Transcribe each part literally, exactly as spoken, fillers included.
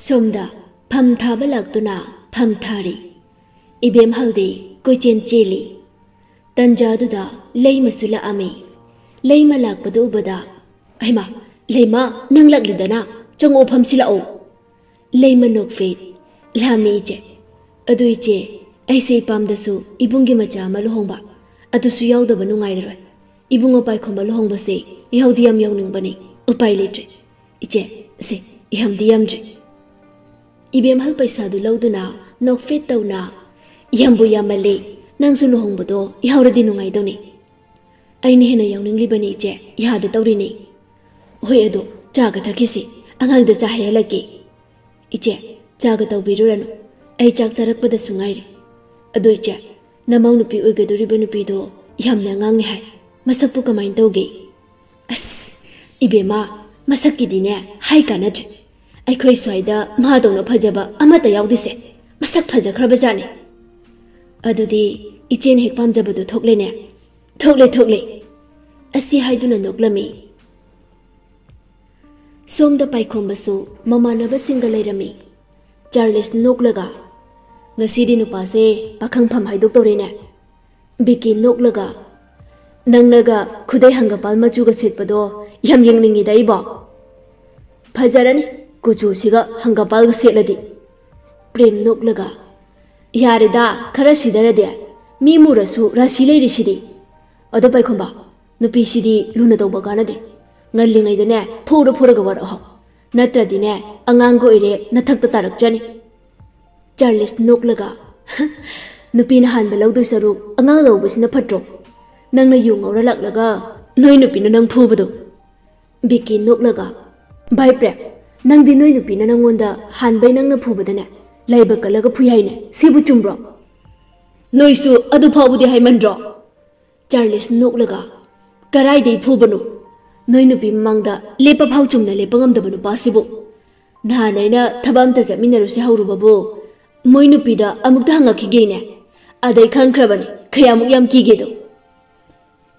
ꯁꯣꯝꯗ ꯐꯝ ꯊꯥꯕ ꯂꯥꯛꯇꯨꯅ ꯐꯝ ꯊꯥꯔꯤ꯫ ꯏꯕꯦꯝꯍꯜꯗꯤ ꯀꯣꯏꯆꯦꯟ ꯆꯦꯜꯂꯤ꯫ ꯇꯟꯖꯥꯗꯨꯗ ꯂꯩꯃꯁꯨ ꯂꯥꯛꯑꯝꯃꯤ꯫ ꯂꯩꯃ ꯂꯥꯛꯄꯗꯨ ꯎꯕꯗ, "ꯍꯩꯃꯥ, ꯂꯩꯃ, ꯅꯪ ꯂꯥꯛꯂꯤꯗꯅ, ꯆꯪꯉꯛꯑꯣ, ꯐꯝꯁꯤ ꯂꯥꯛꯑꯣ꯫" ꯂꯩꯃ ꯅꯣꯛꯐꯦꯠ, "ꯂꯥꯛꯑꯝꯃꯤ ꯏꯆꯦ꯫ ꯑꯗꯨ ꯏꯆꯦ, ꯑꯩꯁꯦ ꯏꯄꯥꯝꯗꯁꯨ ꯏꯕꯨꯡꯒꯤ ꯃꯆꯥ ꯑꯃ ꯂꯨꯍꯣꯡꯕ, ꯑꯗꯨꯁꯨ ꯌꯥꯎꯗꯕ ꯅꯨꯡꯉꯥꯏꯔꯔꯣꯏ꯫ ꯏꯕꯨꯡꯉꯣ ꯄꯥꯏꯈꯣꯝꯕ ꯂꯨꯍꯣꯡꯕꯁꯦ ꯌꯥꯎꯗꯤ ꯌꯥꯝ ꯌꯥꯎꯅꯤꯡꯕꯅꯤ, ꯎꯄꯥꯏ ꯂꯩꯇ꯭ꯔꯦ꯫ ꯏꯆꯦ, ꯁꯦ, ꯏꯍꯝꯗꯤ ꯌꯥꯝꯗ꯭ꯔꯤ꯫" ꯏꯕꯦꯝꯍꯜ ꯄꯩꯁꯥꯗꯨ ꯂꯧꯗꯨꯅ ꯅꯣꯛꯐꯦꯠ ꯇꯧꯅ, "ꯌꯥꯝꯕꯨ ꯌꯥꯝꯃꯜꯂꯦ, ꯅꯪꯁꯨ ꯂꯨꯍꯣꯡꯕꯗꯣ ꯌꯥꯎꯔꯗꯤ ꯅꯨꯡꯉꯥꯏꯗꯧꯅꯤ꯫" "ꯑꯩꯅ ꯍꯦꯟꯅ ꯌꯥꯎꯅꯤꯡꯂꯤꯕꯅꯤ ꯏꯆꯦ, ꯌꯥꯗ ꯇꯧꯔꯤꯅꯤ꯫" "ꯍꯣꯏ, ꯑꯗꯣ ꯆꯥꯒ ꯊꯛꯈꯤꯁꯤ, ꯑꯉꯥꯡꯗ ꯆꯥ ꯍꯩꯍꯜꯂꯛꯀꯦ꯫" "ꯏꯆꯦ, ꯆꯥꯒ ꯇꯧꯕꯤꯔꯨꯔꯅꯨ, ꯑꯩ ꯆꯥꯛ ꯆꯥꯔꯛꯄꯗꯁꯨ ꯉꯥꯏꯔꯤ꯫ ꯑꯗꯣ ꯏꯆꯦ, ꯅꯃꯧ ꯅꯨꯄꯤ ꯑꯣꯏꯒꯗꯧꯔꯤꯕ ꯅꯨꯄꯤꯗꯣ ꯌꯥꯝꯅ ꯑꯉꯥꯡꯅꯤ ꯍꯥꯏ, ꯃꯁꯛꯄꯨ ꯀꯃꯥꯏꯅ ꯇꯧꯒꯦ?" "ꯑꯁ, ꯏꯕꯦꯝꯃ, ꯃꯁꯛꯀꯤꯗꯤꯅꯦ ꯍꯥꯏ ꯀꯥꯟꯅꯗ꯭ꯔꯦ꯫ ꯑꯩꯈꯣꯏ ꯁ꯭ꯋꯥꯏꯗ ꯃꯥꯗꯧꯅ ꯐꯖꯕ ꯑꯃꯠꯇ ꯌꯥꯎꯗꯦꯁꯦ꯫ ꯃꯁꯛ ꯐꯖꯈ꯭ꯔꯕꯖꯥꯠꯅꯤ꯫" "ꯑꯗꯨꯗꯤ ꯏꯆꯦꯅ ꯍꯦꯛ ꯄꯥꯝꯖꯕꯗꯨ ꯊꯣꯛꯂꯦꯅꯦ?" "ꯊꯣꯛꯂꯦ, ꯊꯣꯛꯂꯦ꯫" ꯑꯁꯤ ꯍꯥꯏꯗꯨꯅ ꯅꯣꯛꯂꯝꯃꯤ꯫ ꯁꯣꯝꯗ ꯄꯥꯏꯈꯣꯝꯕꯁꯨ ꯃꯃꯥꯟꯅꯕꯁꯤꯡꯒ ꯂꯩꯔꯝꯃꯤ꯫ ꯆꯥꯔꯂꯤꯁ ꯅꯣꯛꯂꯒ, "ꯉꯁꯤꯗꯤ ꯅꯨꯄꯥꯁꯦ ꯄꯥꯈꯪ ꯐꯝ ꯍꯥꯏꯗꯣꯛꯇꯧꯔꯦꯅꯦ꯫" ꯕꯤꯀꯤ ꯅꯣꯛꯂꯒ, "ꯅꯪꯅꯒ ꯈꯨꯗꯩ ꯍꯪꯒꯄꯥꯜ ꯃꯆꯨꯒ ꯁꯦꯠꯄꯗꯣ ꯌꯥꯝ ꯌꯦꯡꯅꯤꯡꯉꯤꯗ ꯑꯩꯕꯣ꯫" "ꯐꯖꯔꯅꯤ, ꯀꯨꯆꯨꯁꯤꯒ ꯍꯪꯒꯄꯥꯜꯒ ꯁꯦꯠꯂꯗꯤ꯫" ꯄ꯭ꯔꯦꯝ ꯅꯣꯛꯂꯒ, "ꯌꯥꯔꯦꯗ, ꯈꯔ ꯁꯤꯗꯔꯗꯤ, ꯃꯤ ꯃꯨꯔꯁꯨ ꯔꯥꯁꯤ ꯂꯩꯔꯤꯁꯤꯗꯤ꯫ ꯑꯗꯣ ꯄꯥꯏꯈꯣꯝꯕ, ꯅꯨꯄꯤꯁꯤꯗꯤ ꯂꯨꯅ ꯇꯧꯕ ꯀꯥꯟꯅꯗꯦ꯫ ꯉꯜꯂꯤꯉꯩꯗꯅꯦ ꯐꯨꯔ ꯐꯨꯔꯒ ꯋꯥꯔꯛꯍꯧ, ꯅꯠꯇ꯭ꯔꯗꯤꯅꯦ ꯑꯉꯥꯡꯒ ꯑꯣꯏꯔꯦ ꯅꯊꯛꯇ ꯇꯥꯔꯛꯆꯅꯤ꯫" ꯆꯥꯔꯂꯤꯁ ꯅꯣꯛꯂꯒ, "ꯅꯨꯄꯤꯅ ꯍꯥꯟꯕ ꯂꯧꯗꯣꯏ ꯁꯔꯨꯛ ꯑꯉꯥꯡ ꯂꯧꯕꯁꯤꯅ ꯐꯠꯇ꯭ꯔꯣ? ꯅꯪꯅ ꯌꯨ ꯉꯧꯔ ꯂꯥꯛꯂꯒ ꯅꯣꯏ ꯅꯨꯄꯤꯅ ꯅꯪ ꯐꯨꯕꯗꯣ꯫" ꯕꯤꯀꯤ ꯅꯣꯛꯂꯒ, "ꯚꯥꯏ ꯄ꯭ꯔꯦꯝ, ꯅꯪꯗꯤ ꯅꯣꯏ ꯅꯨꯄꯤꯅ ꯅꯪꯉꯣꯟꯗ ꯍꯥꯟꯕꯩ ꯅꯪꯅ ꯐꯨꯕꯗꯅꯦ ꯂꯥꯏꯕꯛ ꯀꯜꯂꯒ ꯐꯨꯏ ꯍꯥꯏꯅꯦ, ꯁꯤꯕꯨ ꯆꯨꯝꯕ꯭ꯔꯣ?" "ꯅꯣꯏꯁꯨ ꯑꯗꯨ ꯐꯥꯎꯕꯗꯤ ꯍꯥꯏꯃꯟꯗ꯭ꯔꯣ?" ꯆꯥꯔꯂꯤꯁ ꯅꯣꯛꯂꯒ, "ꯀꯔꯥꯏꯗꯩ ꯐꯨꯕꯅꯣ? ꯅꯣꯏ ꯅꯨꯄꯤ ꯃꯃꯥꯡꯗ ꯂꯦꯞꯄ ꯐꯥꯎ ꯆꯨꯝꯅ ꯂꯦꯞꯄ ꯉꯝꯗꯕ ꯅꯨꯄꯥꯁꯤꯕꯨ꯫ ꯅꯍꯥꯟ ꯑꯩꯅ ꯊꯕꯛ ꯑꯝꯇ ꯆꯠꯃꯤꯟꯅꯔꯨꯁꯦ ꯍꯧꯔꯨꯕꯕꯨ ꯃꯣꯏ ꯅꯨꯄꯤꯗ ꯑꯃꯨꯛꯇ ꯍꯪꯉꯛꯈꯤꯒꯦꯅꯦ, ꯑꯗꯩ ꯈꯪꯈ꯭ꯔꯕꯅꯤ ꯀꯌꯥꯃꯨꯛ ꯌꯥꯝ ꯀꯤꯒꯦꯗꯣ꯫"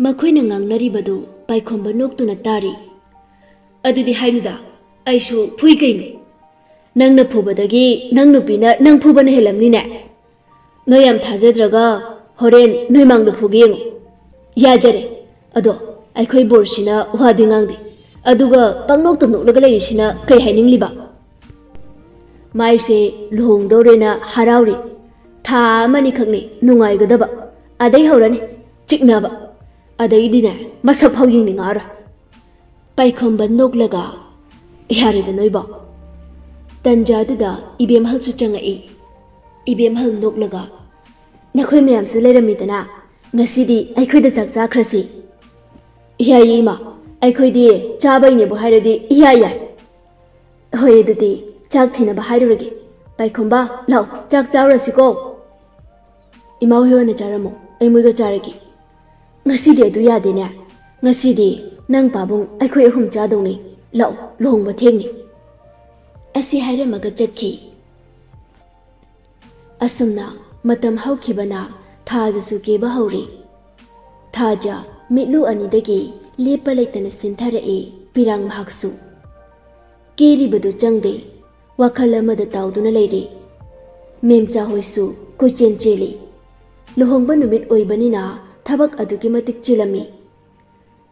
ꯃꯈꯣꯏꯅ ꯉꯥꯡꯅꯔꯤꯕꯗꯨ ꯄꯥꯏꯈꯣꯝꯕ ꯅꯣꯛꯇꯨꯅ ꯇꯥꯔꯤ꯫ "ꯑꯗꯨꯗꯤ ꯍꯥꯏꯅꯨꯗ, ꯑꯩꯁꯨ ꯐꯨꯏ ꯀꯩꯅꯣ꯫" ꯅꯪꯅ ꯐꯨꯕꯗꯒꯤ ꯅꯪ ꯅꯨꯄꯤꯅ ꯅꯪ ꯐꯨꯕꯅ ꯍꯦꯜꯂꯝꯅꯤꯅꯦ꯫ ꯅꯣꯏ ꯌꯥꯝ ꯊꯥꯖꯗ꯭ꯔꯒ ꯍꯣꯔꯦꯟ ꯅꯣꯏ ꯃꯥꯡꯗ ꯐꯨꯒꯦ ꯌꯦꯡꯉꯨ꯫ ꯌꯥꯖꯔꯦ꯫ ꯑꯗꯣ ꯑꯩꯈꯣꯏ ꯕꯣꯔꯁꯤꯅ ꯋꯥꯗꯤ ꯉꯥꯡꯗꯦ, ꯑꯗꯨꯒ ꯄꯪꯅꯣꯛꯇ ꯅꯣꯛꯂꯒ ꯂꯩꯔꯤꯁꯤꯅ ꯀꯩ ꯍꯥꯏꯅꯤꯡꯂꯤꯕ? ꯃꯥꯏꯁꯦ ꯂꯨꯍꯣꯡꯗꯧꯔꯦꯅ ꯍꯔꯥꯎꯔꯤ꯫ ꯊꯥ ꯑꯃꯅꯤꯈꯛꯅꯤ ꯅꯨꯡꯉꯥꯏꯒꯗꯕ, ꯑꯗꯩ ꯍꯧꯔꯅꯤ ꯆꯤꯛꯅꯕ, ꯑꯗꯩꯗꯤꯅꯦ ꯃꯁꯛ ꯐꯥꯎ ꯌꯦꯡꯅꯤꯡꯉꯛꯑꯔꯣꯏ꯫ ꯄꯥꯏꯈꯣꯝꯕ ꯅꯣꯛꯂꯒ, "ꯌꯥꯔꯦꯗ ꯅꯣꯏꯕꯣ꯫" ꯇꯟꯖꯥꯗꯨꯗ ꯏꯕꯦꯝꯍꯜꯁꯨ ꯆꯪꯉꯛꯏ꯫ ꯏꯕꯦꯝꯍꯜ ꯅꯣꯛꯂꯒ, "ꯅꯈꯣꯏ ꯃꯌꯥꯝꯁꯨ ꯂꯩꯔꯝꯃꯤꯗꯅ, ꯉꯁꯤꯗꯤ ꯑꯩꯈꯣꯏꯗ ꯆꯥꯛ ꯆꯥꯈ꯭ꯔꯁꯤ꯫" "ꯌꯥꯏꯌꯦ ꯏꯃꯥ, ꯑꯩꯈꯣꯏꯗꯤ ꯆꯥꯕꯩꯅꯦꯕꯨ ꯍꯥꯏꯔꯗꯤ ꯏꯌꯥ ꯌꯥꯏ꯫" "ꯍꯣꯏ, ꯑꯗꯨꯗꯤ ꯆꯥꯛ ꯊꯤꯅꯕ ꯍꯥꯏꯔꯨꯔꯒꯦ꯫ ꯄꯥꯏꯈꯣꯝꯕ, ꯂꯥꯛꯑꯣ, ꯆꯥꯛ ꯆꯥꯔꯨꯔꯁꯤꯀꯣ꯫" "ꯏꯃꯥ ꯍꯣꯏ ꯍꯥꯟꯅ ꯆꯥꯔꯝꯃꯣ, ꯑꯩ ꯃꯣꯏꯒ ꯆꯥꯔꯒꯦ꯫" "ꯉꯁꯤꯗꯤ ꯑꯗꯨ ꯌꯥꯗꯦꯅꯦ꯫ ꯉꯁꯤꯗꯤ ꯅꯪ ꯄꯥꯕꯨꯡ ꯑꯩꯈꯣꯏ ꯑꯍꯨꯝ ꯆꯥꯗꯧꯅꯤ꯫ ꯂꯥꯛꯑꯣ, ꯂꯨꯍꯣꯡꯕ ꯊꯦꯡꯅꯤ꯫" ꯑꯁꯤ ꯍꯥꯏꯔꯝꯃꯒ ꯆꯠꯈꯤ꯫ ꯑꯁꯨꯝꯅ ꯃꯇꯝ ꯍꯧꯈꯤꯕꯅ ꯊꯥꯖꯁꯨ ꯀꯦꯕ ꯍꯧꯔꯤ꯫ ꯊꯥꯖ ꯃꯤꯠꯂꯨ ꯑꯅꯤꯗꯒꯤ ꯂꯦꯞꯄ ꯂꯩꯇꯅ ꯁꯤꯟꯊꯔꯛꯏ꯫ ꯄꯤꯔꯥꯡ ꯃꯍꯥꯛꯁꯨ ꯀꯦꯔꯤꯕꯗꯨ ꯆꯪꯗꯦ꯫ ꯋꯥꯈꯜ ꯑꯃꯗ ꯇꯥꯎꯗꯨꯅ ꯂꯩꯔꯤ꯫ ꯃꯦꯝꯆꯥ ꯍꯣꯏꯁꯨ ꯀꯣꯏꯆꯦꯟ ꯆꯦꯜꯂꯤ꯫ ꯂꯨꯍꯣꯡꯕ ꯅꯨꯃꯤꯠ ꯑꯣꯏꯕꯅꯤꯅ ꯊꯕꯛ ꯑꯗꯨꯛꯀꯤ ꯃꯇꯤꯛ ꯆꯤꯜꯂꯝꯃꯤ꯫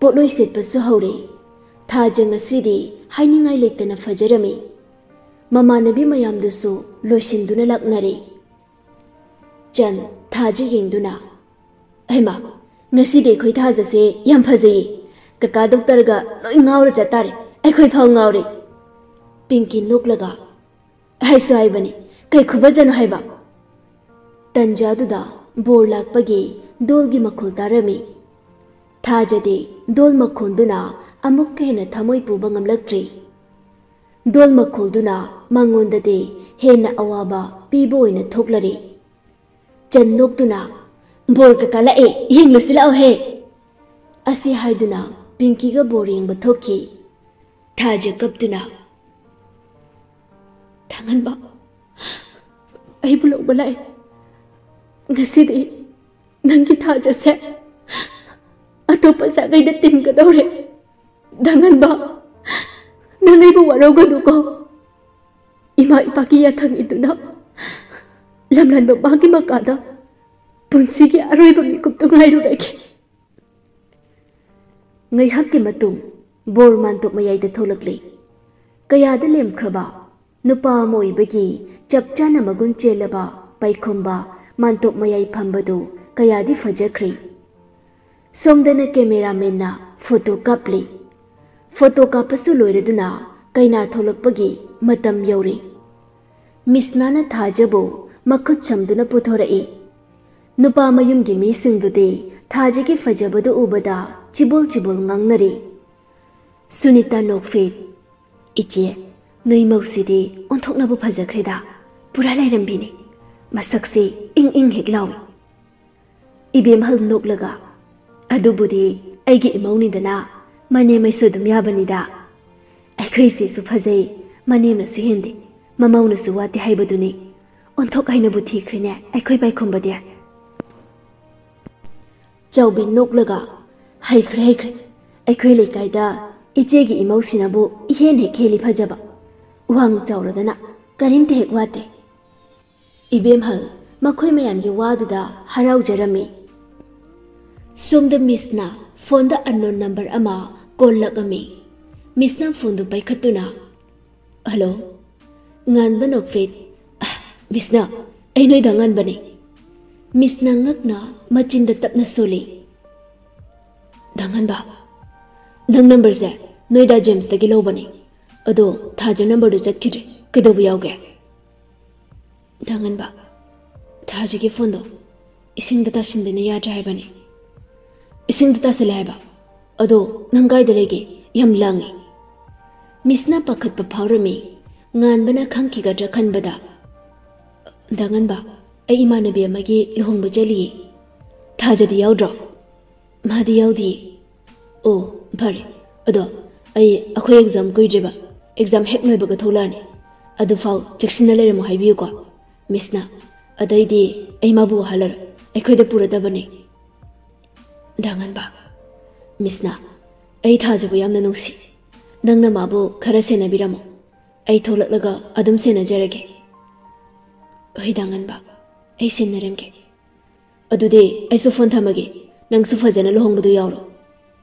ꯄꯣꯠꯂꯣꯏ ꯁꯦꯠꯄꯁꯨ ꯍꯧꯔꯦ꯫ ꯊꯥꯖ ꯉꯁꯤꯗꯤ ꯍꯥꯏꯅꯤꯡꯉꯥꯏ ꯂꯩꯇꯅ ꯐꯖꯔꯝꯃꯤ꯫ ꯃꯃꯥꯟꯅꯕꯤ ꯃꯌꯥꯝꯗꯨꯁꯨ ꯂꯣꯏꯁꯤꯟꯗꯨꯅ ꯂꯥꯛꯅꯔꯦ꯫ ꯆꯟ ꯊꯥꯖ ꯌꯦꯡꯗꯨꯅ, "ꯍꯩꯃꯥ, ꯉꯁꯤꯗꯤ ꯑꯩꯈꯣꯏ ꯊꯥꯖꯁꯦ ꯌꯥꯝ ꯐꯖꯩꯌꯦ꯫ ꯀꯀꯥ ꯗꯣꯛꯇꯔꯒ ꯂꯣꯏ ꯉꯥꯎꯔ ꯆꯠꯇꯥꯔꯦ꯫ ꯑꯩꯈꯣꯏ ꯐꯥꯎ ꯉꯥꯎꯔꯦ꯫" ꯄꯤꯡꯀꯤ ꯅꯣꯛꯂꯒ, "ꯍꯥꯏꯁꯨ ꯍꯥꯏꯕꯅꯤ, ꯀꯩ ꯈꯨꯐꯖꯅꯣ ꯍꯥꯏꯕ?" ꯇꯟꯖꯥꯗꯨꯗ ꯕꯣꯔ ꯂꯥꯛꯄꯒꯤ ꯗꯣꯜꯒꯤ ꯃꯈꯣꯜ ꯇꯥꯔꯝꯃꯤ꯫ ꯊꯥꯖꯗꯤ ꯗꯣꯜ ꯃꯈꯣꯟꯗꯨꯅ ꯑꯃꯨꯛꯀ ꯍꯦꯟꯅ ꯊꯃꯣꯏ ꯄꯨꯕ ꯉꯝꯂꯛꯇ꯭ꯔꯤ꯫ ꯗꯣꯜ ꯃꯈꯣꯜꯗꯨꯅ ꯃꯉꯣꯟꯗꯗꯤ ꯍꯦꯟꯅ ꯑꯋꯥꯕ ꯄꯤꯕ ꯑꯣꯏꯅ ꯊꯣꯛꯂꯔꯦ꯫ ꯆꯟ ꯅꯣꯛꯇꯨꯅ, "ꯕꯣꯔ ꯀꯀꯥ ꯂꯥꯛꯑꯦ, ꯌꯦꯡꯂꯨꯁꯤ ꯂꯥꯛꯑꯣꯍꯦ!" ꯑꯁꯤ ꯍꯥꯏꯗꯨꯅ ꯄꯤꯡꯀꯤꯒ ꯕꯣꯔ ꯌꯦꯡꯕ ꯊꯣꯛꯈꯤ꯫ ꯊꯥꯖ ꯀꯞꯇꯨꯅ, "ꯊꯥꯡꯍꯟꯕ, ꯑꯩꯕꯨ ꯂꯧꯕ ꯂꯥꯛꯑꯦ꯫ ꯉꯁꯤꯗꯤ ꯅꯪꯒꯤ ꯊꯥꯖꯁꯦ ꯑꯇꯣꯞꯄ ꯁꯥꯒꯩꯗ ꯇꯤꯟꯒꯗꯧꯔꯦ꯫ ꯊꯥꯡꯍꯟꯕ, ꯅꯪ ꯑꯩꯕꯨ ꯋꯥꯔꯧꯒꯅꯨꯀꯣ꯫" ꯏꯃꯥ ꯏꯄꯥꯒꯤ ꯌꯥꯊꯪ ꯏꯟꯗꯨꯅ ꯂꯝꯂꯥꯟꯕ ꯃꯥꯒꯤ ꯃꯀꯥꯗ ꯄꯨꯟꯁꯤꯒꯤ ꯑꯔꯣꯏꯕ ꯃꯤꯀꯨꯞꯇꯨ ꯉꯥꯏꯔꯨꯔꯒꯦ꯫ ꯉꯥꯏꯍꯥꯛꯀꯤ ꯃꯇꯨꯡ ꯕꯣꯔ ꯃꯥꯟꯇꯣꯞ ꯃꯌꯥꯏꯗ ꯊꯣꯛꯂꯛꯂꯦ꯫ ꯀꯌꯥꯗ ꯂꯦꯝꯈ꯭ꯔꯕ ꯅꯨꯄꯥ ꯑꯃ ꯑꯣꯏꯕꯒꯤ ꯆꯞ ꯆꯥꯅ ꯃꯒꯨꯟ ꯆꯦꯜꯂꯕ ꯄꯥꯏꯈꯣꯝꯕ ꯃꯥꯟꯇꯣꯞ ꯃꯌꯥꯏ ꯐꯝꯕꯗꯨ ꯀꯌꯥꯗꯤ ꯐꯖꯈ꯭ꯔꯦ꯫ ꯁꯣꯝꯗꯅ ꯀꯦꯃꯦꯔꯥꯃꯦꯟꯅ ꯐꯣꯇꯣ ꯀꯥꯞꯂꯤ꯫ ꯐꯣꯇꯣ ꯀꯥꯞꯄꯁꯨ ꯂꯣꯏꯔꯗꯨꯅ ꯀꯩꯅꯥ ꯊꯣꯛꯂꯛꯄꯒꯤ ꯃꯇꯝ ꯌꯧꯔꯦ꯫ ꯃꯤꯁꯅꯥꯅ ꯊꯥꯖꯕꯨ ꯃꯈꯨꯠ ꯁꯝꯗꯨꯅ ꯄꯨꯊꯣꯔꯛꯏ꯫ ꯅꯨꯄꯥ ꯃꯌꯨꯝꯒꯤ ꯃꯤꯁꯤꯡꯗꯨꯗꯤ ꯊꯥꯖꯒꯤ ꯐꯖꯕꯗꯨ ꯎꯕꯗ ꯆꯤꯕꯣꯜ ꯆꯤꯕꯣꯜ ꯉꯥꯡꯅꯔꯤ꯫ ꯁꯨꯅꯤꯇꯥ ꯅꯣꯛꯐꯦꯠ, "ꯏꯆꯦ, ꯅꯣꯏ ꯃꯧꯁꯤꯗꯤ ꯑꯣꯟꯊꯣꯛꯅꯕꯨ ꯐꯖꯈ꯭ꯔꯦꯗ꯫ ꯄꯨꯔꯥ ꯂꯥꯏꯔꯦꯝꯕꯤꯅꯤ꯫ ꯃꯁꯛꯁꯤ ꯏꯪ ꯏꯪ ꯍꯦꯛ ꯂꯥꯎꯏ꯫" ꯏꯕꯦꯝꯍꯜ ꯅꯣꯛꯂꯒ, "ꯑꯗꯨꯕꯨꯗꯤ ꯑꯩꯒꯤ ꯏꯃꯧꯅꯤꯗꯅ, ꯃꯅꯦꯝꯃꯩꯁꯨ ꯑꯗꯨꯝ ꯌꯥꯕꯅꯤꯗ꯫ ꯑꯩꯈꯣꯏ ꯏꯆꯦꯁꯨ ꯐꯖꯩ, ꯃꯅꯦꯝꯅꯁꯨ ꯍꯦꯟꯗꯦ, ꯃꯃꯧꯅꯁꯨ ꯋꯥꯠꯇꯦ ꯍꯥꯏꯕꯗꯨꯅꯤ꯫ ꯑꯣꯟꯊꯣꯛ ꯍꯩꯅꯕꯨ ꯊꯤꯈ꯭ꯔꯦꯅꯦ ꯑꯩꯈꯣꯏ ꯄꯥꯏꯈꯣꯝꯕꯗꯤ꯫" ꯆꯥꯎꯕꯤ ꯅꯣꯛꯂꯒ, "ꯍꯩꯈ꯭ꯔꯦ, ꯍꯩꯈ꯭ꯔꯦ꯫ ꯑꯩꯈꯣꯏ ꯂꯩꯀꯥꯏꯗ ꯏꯆꯦꯒꯤ ꯏꯃꯧꯁꯤꯅꯕꯨ ꯏꯍꯦꯟ ꯍꯦꯛ ꯍꯦꯜꯂꯤ ꯐꯖꯕ꯫ ꯋꯥꯡ ꯆꯥꯎꯔꯗꯅ ꯀꯔꯤꯝꯇ ꯍꯦꯛ ꯋꯥꯠꯇꯦ꯫" ꯏꯕꯦꯝꯍꯜ ꯃꯈꯣꯏ ꯃꯌꯥꯝꯒꯤ ꯋꯥꯗꯨꯗ ꯍꯔꯥꯎꯖꯔꯝꯃꯤ꯫ ꯁꯣꯝꯗ ꯃꯤꯁꯅ ꯐꯣꯟꯗ unknown number ꯑꯃ ꯀꯣꯜ ꯂꯥꯛꯑꯝꯃꯤ꯫ ꯃꯤꯁꯅ ꯐꯣꯟꯗꯨ ꯄꯥꯏꯈꯠꯇꯨꯅ, "ꯍꯜꯂꯣ꯫" ꯉꯥꯟꯕ ꯅꯣꯛꯐꯦꯠ, "ꯑ, ꯃꯤꯁꯅ, ꯑꯩ ꯅꯣꯏꯗ ꯉꯥꯟꯕꯅꯦ꯫" ꯃꯤꯁꯅ ꯉꯛꯅ ꯃꯆꯤꯟꯗ ꯇꯞꯅ ꯁꯣꯜꯂꯤ꯫ "ꯗꯥ ꯉꯥꯟꯕ, ꯅꯪ ꯅꯝꯕꯔꯁꯦ ꯅꯣꯏꯗ ꯖꯦꯝꯁꯇꯒꯤ ꯂꯧꯕꯅꯦ꯫ ꯑꯗꯣ ꯊꯥꯖ ꯅꯝꯕꯔꯗꯨ ꯆꯠꯈꯤꯗ꯭ꯔꯦ꯫ ꯀꯩꯗꯧꯕ ꯌꯥꯎꯒꯦ?" "ꯗꯥ ꯉꯥꯟꯕ, ꯊꯥꯖꯒꯤ ꯐꯣꯟꯗꯣ ꯏꯁꯤꯡꯗ ꯇꯥꯁꯤꯟꯗꯅ ꯌꯥꯗ꯭ꯔꯦ ꯍꯥꯏꯕꯅꯦ꯫" "ꯏꯁꯤꯡꯗ ꯇꯥꯁꯤꯜꯂꯦ ꯍꯥꯏꯕ? ꯑꯗꯣ ꯅꯪ ꯀꯥꯏꯗ ꯂꯩꯒꯦ? ꯌꯥꯝ ꯂꯥꯡꯉꯤ꯫" ꯃꯤꯁꯅ ꯄꯥꯈꯠꯄ ꯐꯥꯎꯔꯝꯃꯤ꯫ ꯉꯥꯟꯕꯅ ꯈꯪꯈꯤꯒꯗ꯭ꯔꯥ ꯈꯟꯕꯗ, "ꯗꯥ ꯉꯥꯟꯕ, ꯑꯩ ꯏꯃꯥꯟꯅꯕꯤ ꯑꯃꯒꯤ ꯂꯨꯍꯣꯡꯕ ꯆꯠꯂꯤꯌꯦ꯫" "ꯊꯥꯖꯗꯤ ꯌꯥꯎꯗ꯭ꯔꯣ?" "ꯃꯥꯗꯤ ꯌꯥꯎꯗꯤꯌꯦ꯫" "ꯑꯣ, ꯐꯔꯦ꯫ ꯑꯗꯣ ꯑꯩ, ꯑꯩꯈꯣꯏ ꯑꯦꯛꯖꯥꯝ ꯀꯨꯏꯗ꯭ꯔꯦꯕ, ꯑꯦꯛꯖꯥꯝ ꯍꯦꯛ ꯂꯣꯏꯕꯒ ꯊꯣꯛꯂꯛꯑꯅꯤ꯫ ꯑꯗꯨꯐꯥꯎ ꯆꯦꯛꯁꯤꯟꯅ ꯂꯩꯔꯝꯃꯣ ꯍꯥꯏꯕꯤꯌꯨꯀꯣ, ꯃꯤꯁꯅ꯫ ꯑꯗꯩꯗꯤ ꯑꯩ ꯃꯥꯕꯨ ꯋꯥꯍꯜꯂꯔꯣꯏ, ꯑꯩꯈꯣꯏꯗ ꯄꯨꯔꯗꯕꯅꯦ꯫" "ꯗꯥ ꯉꯥꯟꯕ, ꯃꯤꯁꯅ, ꯑꯩ ꯊꯥꯖꯕꯨ ꯌꯥꯝꯅ ꯅꯨꯡꯁꯤ꯫ ꯅꯪꯅ ꯃꯥꯕꯨ ꯈꯔ ꯁꯦꯟꯅꯕꯤꯔꯝꯃꯣ꯫ ꯑꯩ ꯊꯣꯛꯂꯛꯂꯒ ꯑꯗꯨꯝ ꯁꯦꯟꯅꯖꯔꯒꯦ꯫ ꯍꯣꯏꯗ ꯉꯟꯕ, ꯑꯩ ꯁꯦꯟꯅꯔꯝꯒꯦ꯫ ꯑꯗꯨꯗꯤ ꯑꯩꯁꯨ ꯐꯣꯟ ꯊꯝꯃꯒꯦ, ꯅꯪꯁꯨ ꯐꯖꯅ ꯂꯨꯍꯣꯡꯕꯗꯨ ꯌꯥꯎꯔꯣ꯫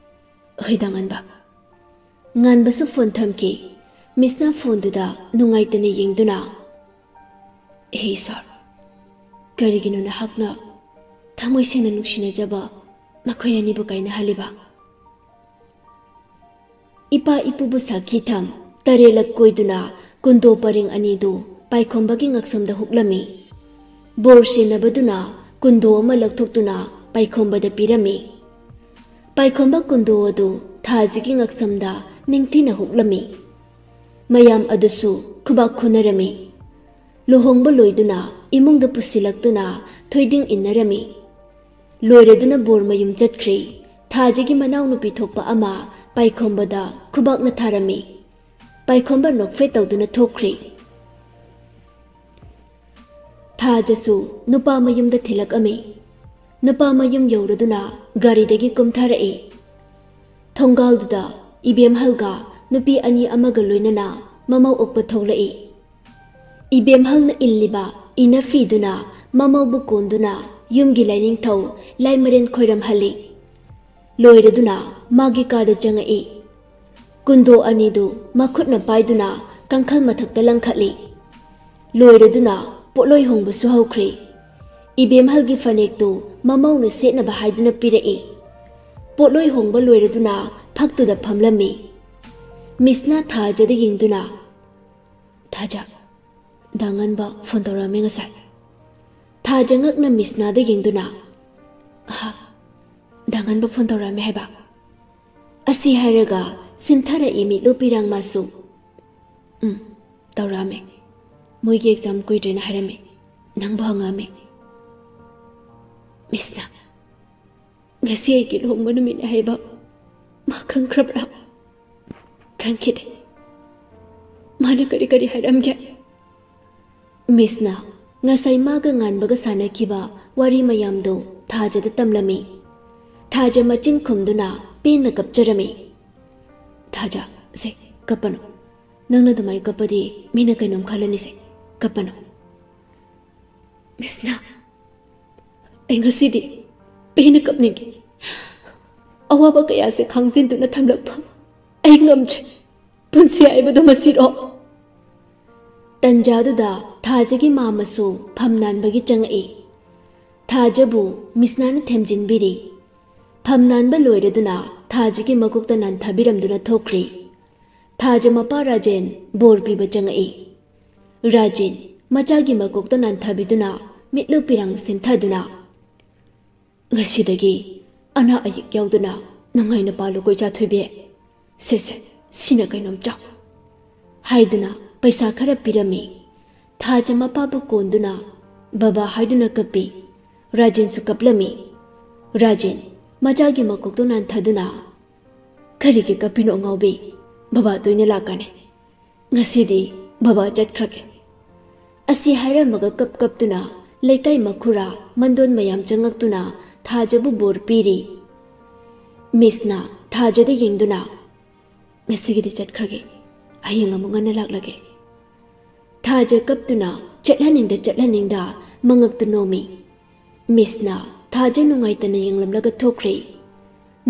ꯍꯣꯏꯗ ꯉꯟꯕ꯫ ꯉꯟꯕꯁꯨ ꯐꯣꯟ ꯊꯝꯈꯤ꯫ ꯃꯤꯁꯅ ꯐꯣꯟꯗꯨꯗ ꯅꯨꯡꯉꯥꯏꯇꯅ ꯌꯦꯡꯗꯨꯅ, "ꯍꯦ ꯏꯁꯣꯔ, ꯀꯔꯤꯒꯤꯅꯣ ꯅꯍꯥꯛꯅ ꯊꯃꯣꯏ ꯁꯦꯡꯅ ꯅꯨꯡꯁꯤꯅꯖꯕ ꯃꯈꯣꯏ ꯑꯅꯤꯕꯨ ꯀꯥꯏꯅꯍꯜꯂꯤꯕ?" ꯏꯄꯥ ꯏꯄꯨꯕꯨ ꯁꯥꯈꯤ ꯊꯝ, ꯇꯔꯦꯠꯂꯛ ꯀꯣꯏꯗꯨꯅ ꯀꯨꯟꯗꯣ ꯄꯔꯤꯡ ꯑꯅꯤꯗꯨ ꯄꯥꯏꯈꯣꯝꯕꯒꯤ ꯉꯛꯁꯝꯗ ꯍꯨꯛꯂꯝꯃꯤ꯫ ꯕꯣꯔ ꯁꯤꯟꯅꯕꯗꯨꯅ ꯀꯨꯟꯗꯣ ꯑꯃ ꯂꯧꯊꯣꯛꯇꯨꯅ ꯄꯥꯏꯈꯣꯝꯕꯗ ꯄꯤꯔꯝꯃꯤ꯫ ꯄꯥꯏꯈꯣꯝꯕ ꯀꯨꯟꯗꯣ ꯑꯗꯨ ꯊꯥꯖꯒꯤ ꯉꯛꯁꯝꯗ ꯅꯤꯡꯊꯤꯅ ꯍꯨꯛꯂꯝꯃꯤ꯫ ꯃꯌꯥꯝ ꯑꯗꯨꯁꯨ ꯈꯨꯕꯥꯛ ꯈꯨꯅꯔꯝꯃꯤ꯫ ꯂꯨꯍꯣꯡꯕ ꯂꯣꯏꯗꯨꯅ ꯏꯃꯨꯡꯗ ꯄꯨꯁꯤꯜꯂꯛꯇꯨꯅ ꯊꯣꯏꯗꯤꯡ ꯏꯟꯅꯔꯝꯃꯤ꯫ ꯂꯣꯏꯔꯗꯨꯅ ꯕꯣꯔ ꯃꯌꯨꯝ ꯆꯠꯈ꯭ꯔꯦ꯫ ꯊꯥꯖꯒꯤ ꯃꯅꯥꯎꯅꯨꯄꯤ ꯊꯣꯛꯄ ꯑꯃ ꯄꯥꯏꯈꯣꯝꯕꯗ ꯈꯨꯕꯥꯛꯅ ꯊꯥꯔꯝꯃꯤ꯫ ꯄꯥꯏꯈꯣꯝꯕ ꯅꯣꯛꯐꯦꯠ ꯇꯧꯗꯨꯅ ꯊꯣꯛꯈ꯭ꯔꯦ꯫ ꯊꯥꯖꯁꯨ ꯅꯨꯄꯥ ꯃꯌꯨꯝꯗ ꯊꯤꯜꯂꯛꯑꯝꯃꯤ꯫ ꯅꯨꯄꯥ ꯃꯌꯨꯝ ꯌꯧꯔꯗꯨꯅ ꯒꯥꯔꯤꯗꯒꯤ ꯀꯨꯝꯊꯔꯛꯏ꯫ ꯊꯣꯡꯒꯥꯜꯗꯨꯗ ꯏꯕꯦꯝꯍꯜꯒ ꯅꯨꯄꯤ ꯑꯅꯤ ꯑꯃꯒ ꯂꯣꯏꯅꯅ ꯃꯃꯧ ꯑꯣꯛꯄ ꯊꯣꯛꯂꯛꯏ꯫ ꯏꯕꯦꯝꯍꯜꯅ ꯏꯜꯂꯤꯕ ꯏꯅꯐꯤꯗꯨꯅ ꯃꯃꯧꯕꯨ ꯀꯣꯟꯗꯨꯅ ꯌꯨꯝꯒꯤ ꯂꯥꯏꯅꯤꯡꯊꯧ ꯂꯥꯏꯃꯔꯦꯟ ꯈꯣꯏꯔꯝꯍꯜꯂꯤ꯫ ꯂꯣꯏꯔꯗꯨꯅ ꯃꯥꯒꯤ ꯀꯥꯗ ꯆꯪꯉꯛꯏ꯫ ꯀꯨꯟꯗꯣ ꯑꯅꯤꯗꯨ ꯃꯈꯨꯠꯅ ꯄꯥꯏꯗꯨꯅ ꯀꯥꯡꯈꯜ ꯃꯊꯛꯇ ꯂꯪꯈꯠꯂꯤ꯫ ꯂꯣꯏꯔꯗꯨꯅ ꯄꯣꯠꯂꯣꯏ ꯍꯣꯡꯕꯁꯨ ꯍꯧꯈ꯭ꯔꯦ꯫ ꯏꯕꯦꯝꯍꯜꯒꯤ ꯐꯅꯦꯛꯇꯨ ꯃꯃꯧꯅ ꯁꯦꯠꯅꯕ ꯍꯥꯏꯗꯨꯅ ꯄꯤꯔꯛꯏ꯫ ꯄꯣꯠꯂꯣꯏ ꯍꯣꯡꯕ ꯂꯣꯏꯔꯗꯨꯅ ꯐꯛꯇꯨꯗ ꯐꯝꯂꯝꯃꯤ꯫ ꯃꯤꯁꯅ ꯊꯥꯖꯗ ꯌꯦꯡꯗꯨꯅ, "ꯊꯥꯖ, ꯗꯥ ꯉꯟꯕ ꯐꯣꯟ ꯇꯧꯔꯛꯑꯝꯃꯦ ꯉꯁꯥꯏ꯫" ꯊꯥꯖ ꯉꯛꯅ ꯃꯤꯁꯅꯥꯗ ꯌꯦꯡꯗꯨꯅ, "ꯑꯍꯥ, ꯗꯥ ꯉꯟꯕ ꯐꯣꯟ ꯇꯧꯔꯛꯑꯝꯃꯦ ꯍꯥꯏꯕ?" ꯑꯁꯤ ꯍꯥꯏꯔꯒ ꯁꯤꯟꯊꯔꯛꯏ ꯃꯤꯠꯂꯨ ꯄꯤꯔꯥꯡ ꯃꯥꯁꯨ꯫ "ꯎꯝ, ꯇꯧꯔꯛꯑꯝꯃꯦ꯫ ꯃꯣꯏꯒꯤ ꯑꯦꯛꯖꯥꯝ ꯀꯨꯏꯗ꯭ꯔꯦꯅ ꯍꯥꯏꯔꯝꯃꯦ꯫ ꯅꯪꯕꯨ ꯍꯪꯉꯛꯑꯝꯃꯦ꯫" "ꯃꯤꯁꯅ, ꯉꯁꯤ ꯑꯩꯒꯤ ꯂꯨꯍꯣꯡꯕ ꯅꯨꯃꯤꯠꯅꯤ ꯍꯥꯏꯕ ꯃꯥ ꯈꯪꯈ꯭ꯔꯕ꯭ꯔꯥ?" "ꯈꯪꯈꯤꯗꯦ꯫ ꯃꯥꯅ ꯀꯔꯤ ꯀꯔꯤ ꯍꯥꯏꯔꯝꯒꯦ?" ꯃꯤꯁꯅ ꯉꯁꯥꯏ ꯃꯥꯒ ꯉꯥꯟꯕꯒ ꯁꯥꯟꯅꯈꯤꯕ ꯋꯥꯔꯤ ꯃꯌꯥꯝꯗꯨ ꯊꯥꯖꯗ ꯇꯝꯂꯝꯃꯤ꯫ ꯊꯥꯖ ꯃꯆꯤꯟ ꯈꯨꯝꯗꯨꯅ ꯄꯦꯟꯅ ꯀꯞꯆꯔꯝꯃꯤ꯫ "ꯊꯥꯖ, ꯁꯦ, ꯀꯞꯄꯅꯨ꯫ ꯅꯪꯅ ꯑꯗꯨꯃꯥꯏꯅ ꯀꯞꯄꯗꯤ ꯃꯤꯅ ꯀꯩꯅꯣꯝ ꯈꯜꯂꯅꯤꯁꯦ꯫ ꯀꯞꯄꯅꯨ꯫ ꯃꯤꯁꯅ, ꯑꯩ ꯉꯁꯤꯗꯤ ꯄꯦꯟꯅ ꯀꯞꯅꯤꯡꯉꯤ꯫ ꯑꯋꯥꯕ ꯀꯌꯥꯁꯦ ꯈꯥꯡꯖꯤꯟꯗꯨꯅ ꯊꯝꯂꯛꯄ ꯑꯩ ꯉꯝꯗ꯭ꯔꯦ꯫ ꯄꯨꯟꯁꯤ ꯍꯥꯏꯕꯗꯣ ꯃꯁꯤꯔꯣ? ꯇꯟꯖꯥꯗꯨꯗ ꯊꯥꯖꯒꯤ ꯃꯥꯃꯁꯨ ꯐꯝ ꯅꯥꯟꯕꯒꯤ ꯆꯪꯉꯛꯏ꯫ ꯊꯥꯖꯕꯨ ꯃꯤꯁꯅꯥꯅ ꯊꯦꯝꯖꯤꯟꯕꯤꯔꯤ꯫ ꯐꯝ ꯅꯥꯟꯕ ꯂꯣꯏꯔꯗꯨꯅ ꯊꯥꯖꯒꯤ ꯃꯀꯣꯛꯇ ꯅꯥꯟꯊꯕꯤꯔꯝꯗꯨꯅ ꯊꯣꯛꯈ꯭ꯔꯤ꯫ ꯊꯥꯖ ꯃꯄꯥ ꯔꯥꯖꯦꯟ ꯕꯣꯔ ꯄꯤꯕ ꯆꯪꯉꯛꯏ꯫ ꯔꯥꯖꯦꯟ ꯃꯆꯥꯒꯤ ꯃꯀꯣꯛꯇ ꯅꯥꯟꯊꯕꯤꯗꯨꯅ ꯃꯤꯠꯂꯨ ꯄꯤꯔꯥꯡ ꯁꯤꯟꯊꯗꯨꯅ, "ꯉꯁꯤꯗꯒꯤ ꯑꯅꯥ ꯑꯌꯦꯛ ꯌꯥꯎꯗꯅ ꯅꯨꯡꯉꯥꯏꯅ ꯄꯥꯜꯂꯨ ꯀꯣ ꯏꯆꯥ ꯊꯣꯏꯕꯤ꯫ ꯁꯦ ꯁꯦ, ꯁꯤꯅ ꯀꯩꯅꯣꯝ ꯆꯥꯎ" ꯍꯥꯏꯗꯨꯅ ꯄꯩꯁꯥ ꯈꯔ ꯄꯤꯔꯝꯃꯤ꯫ ꯊꯥꯖ ꯃꯄꯥꯕꯨ ꯀꯣꯟꯗꯨꯅ "ꯕꯕꯥ" ꯍꯥꯏꯗꯨꯅ ꯀꯞꯄꯤ꯫ ꯔꯥꯖꯦꯟꯁꯨ ꯀꯞꯂꯝꯃꯤ꯫ ꯔꯥꯖꯦꯟ ꯃꯆꯥꯒꯤ ꯃꯀꯣꯛꯇꯨ ꯅꯥꯟꯊꯗꯨꯅ, "ꯀꯔꯤꯒꯤ ꯀꯞꯄꯤꯅꯣ ꯑꯉꯥꯎꯕꯤ? ꯕꯕꯥ ꯇꯣꯏꯅ ꯂꯥꯛꯀꯅꯤ꯫ ꯉꯁꯤꯗꯤ ꯕꯕꯥ ꯆꯠꯈ꯭ꯔꯒꯦ" ꯑꯁꯤ ꯍꯥꯏꯔꯝꯃꯒ ꯀꯞ ꯀꯞꯇꯨꯅ ꯂꯩꯀꯥꯏ ꯃꯈꯨꯔꯥ ꯃꯟꯗꯣꯟ ꯃꯌꯥꯝ ꯆꯪꯉꯛꯇꯨꯅ ꯊꯥꯖꯕꯨ ꯕꯣꯔ ꯄꯤꯔꯤ꯫ ꯃꯤꯁꯅ ꯊꯥꯖꯗ ꯌꯦꯡꯗꯨꯅ, "ꯉꯁꯤꯒꯤꯗꯤ ꯆꯠꯈ꯭ꯔꯒꯦ, ꯍꯌꯦꯡ ꯑꯃꯨꯛ ꯉꯟꯅ ꯂꯥꯛꯂꯒꯦ" ꯊꯥꯖ ꯀꯞꯇꯨꯅ ꯆꯠꯍꯟꯅꯤꯡꯗ ꯆꯠꯍꯟꯅꯤꯡꯗ ꯃꯉꯛꯇꯨ ꯅꯣꯝꯃꯤ꯫ ꯃꯤꯁꯅ ꯊꯥꯖ ꯅꯨꯡꯉꯥꯏꯇꯅ ꯌꯦꯡꯂꯝꯂꯒ ꯊꯣꯛꯈ꯭ꯔꯦ꯫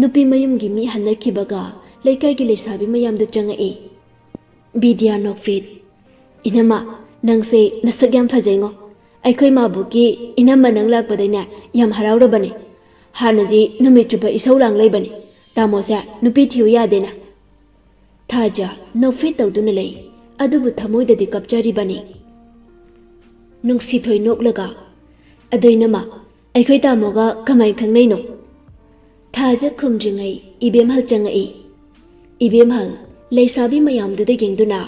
ꯅꯨꯄꯤ ꯃꯌꯨꯝꯒꯤ ꯃꯤ ꯍꯟꯅꯈꯤꯕꯒ ꯂꯩꯀꯥꯏꯒꯤ ꯂꯩꯁꯥꯕꯤ ꯃꯌꯥꯝꯗꯨ ꯆꯪꯉꯛꯏ꯫ "ꯕꯤꯗ꯭ꯌꯥ ꯅꯣꯛꯐꯦꯠ, ꯏꯅꯝꯃ, ꯅꯪꯁꯦ ꯅꯁꯛ ꯌꯥꯝ ꯐꯖꯩꯉꯣ꯫ ꯑꯩꯈꯣꯏ ꯃꯥꯕꯣꯛꯀꯤ ꯏꯅꯝꯃ ꯅꯪ ꯂꯥꯛꯄꯗꯩꯅꯦ ꯌꯥꯝ ꯍꯔꯥꯎꯔꯕꯅꯦ꯫ ꯍꯥꯟꯅꯗꯤ ꯅꯨꯃꯤꯠ ꯆꯨꯞꯄ ꯏꯁꯧ ꯂꯥꯡ ꯂꯩꯕꯅꯤ꯫ ꯇꯥꯃꯣꯁꯦ ꯅꯨꯄꯤ ꯊꯤꯌꯨ ꯌꯥꯗꯦꯅ"꯫ ꯊꯥꯖ ꯅꯣꯛꯐꯦꯠ ꯇꯧꯗꯨꯅ ꯂꯩ, ꯑꯗꯨꯕꯨ ꯊꯃꯣꯏꯗꯗꯤ ꯀꯞꯆꯔꯤꯕꯅꯤ꯫ ꯅꯨꯡꯁꯤꯊꯣꯏ ꯅꯣꯛꯂꯒ, "ꯑꯗꯣ ꯏꯅꯝꯃ, ꯑꯩꯈꯣꯏ ꯇꯥꯃꯣꯒ ꯀꯃꯥꯏ ꯈꯪꯅꯩꯅꯣ?" ꯊꯥꯖ ꯈꯨꯝꯗ꯭ꯔꯤꯉꯩ ꯏꯕꯦꯝꯍꯜ ꯆꯪꯉꯛꯏ꯫ ꯏꯕꯦꯝꯍꯜ ꯂꯩꯁꯥꯕꯤ ꯃꯌꯥꯝꯗꯨꯗ ꯌꯦꯡꯗꯨꯅ,